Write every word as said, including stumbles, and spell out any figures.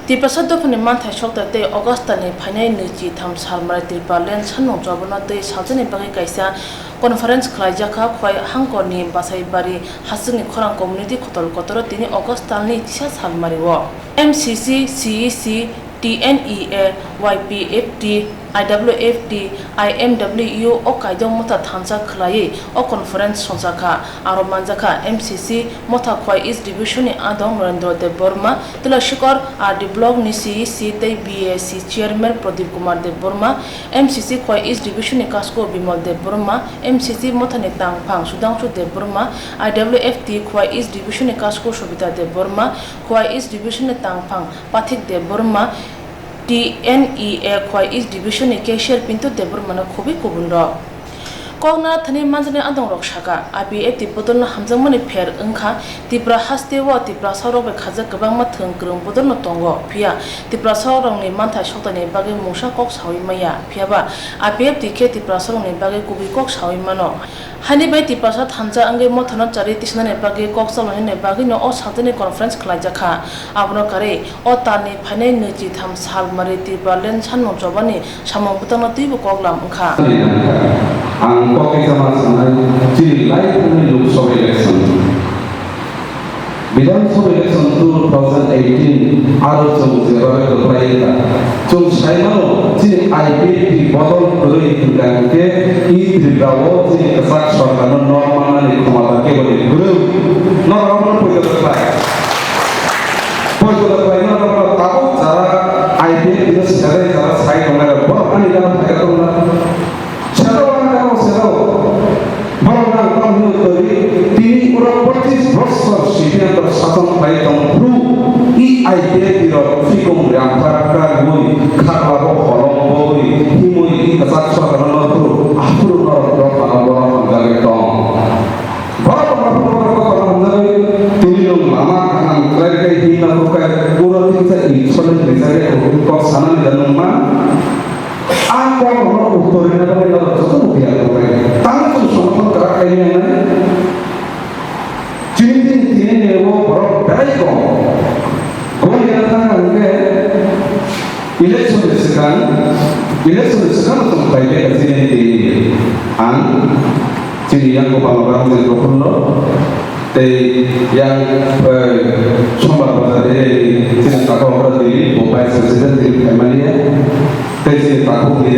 Tiprasa dophani manthai sokta tei August talni phainai nwichi tham salmari Tipraland sanmung chobano tei saljakni bagwi kaisa conference khlaijakha Khwai Hangkorni Basaibari hachwkni khorang community khotol kotoro tini August talni chisa salmario M C C, C E C, T N E A, Y P F T, I W F T, I M W U o kaidong motha thansa khwlaiwi o conference songchakha. Aro manjakha M C C motha Khwai East Division ni adong Norendra Debbarma, Tulashikor R D Block ni C E C tei B A C Chairman Pradip Kumar Debbarma, M C C Khwai East Division ni Kasko Bimal Debbarma, M C C motha ni tangphang Sudhangshu Debbarma, I W F T Khwai East Division ni Kasko Sobita Debbarma, Khwai East Division ni tangphang Pathik Debbarma, T N E A Khwai East Division ni Cashier Pintu Debbarma no khobwi kubun rok. Kokna thani manjaknai adong rok saka, I P F T bodol no hamjakmani pher wngkha, Tipra haste o Tiprasa rok bai khajak kwbangma thwng kwrwng bodol no tongo, phiya Tiprasa rok ni manthai sokta ni bagwi mungsa kok sawi maya, phiyaba I P F T khe Tiprasa rok ni bagwi kubui kok sawi mano. Haini bai Tiprasa thansa wngwi mothano charwi tisanani bagwi kok chalonani bagwino o saltini conference khlaijakha. Abono karwi o talni phainai nwichi tham salmari Tipraland sanmung chobani samung bwtangno twibo koklam wngkha. Ang kokisa ma sanai, chini lai thani Lok Sabha election. Bidhan Sabha election two thousand eighteen aro chwng jeba kwplai kha. Chwng sai mano chini I P F T bodol kwrwi hwnkha hwnkhe e Tripura o chini kwchak sorkar no normal nani khomota kebo ni kwrwi. Norok abono poito kwplai. Poito kwplai norok abono tabuk jara I P F T no serai jara sai tongnai rok borok ani gana phai tongnai. Sero ang kamo sero. Borok ang tamo hino twi, tini oro pochis bosor C P M rok sason khlai tong phuru, E I P F T rok phikung riam krak krak wi, khakla bo holong bo wi, himwi i kwchak sorkar no phuru, aphuru norok rok ano borok hamjagwi tong. Borok rok aphuru borok rok hamjagwi, tini nwng lama kaham khlai khe himna bukhai, uro tinsa i sole rijagwi kok sanani da nwng man. Ang kok rok uttor rina bagwi norok joto no tiyar tongnai. Tamo chwng somothon kwrak khainai. Chini din tini ni o borok belai kom. Goni na thang hwnkhe election ni swkang, election ni swkang no chwng khlai khe chini tini ang chini yang Gopal Ramji Gokulno tei yang, eh, Sombar Bazar area ni chini takhuk Dilip bo vice president tini phaimani ya. Tei chini takhuk ni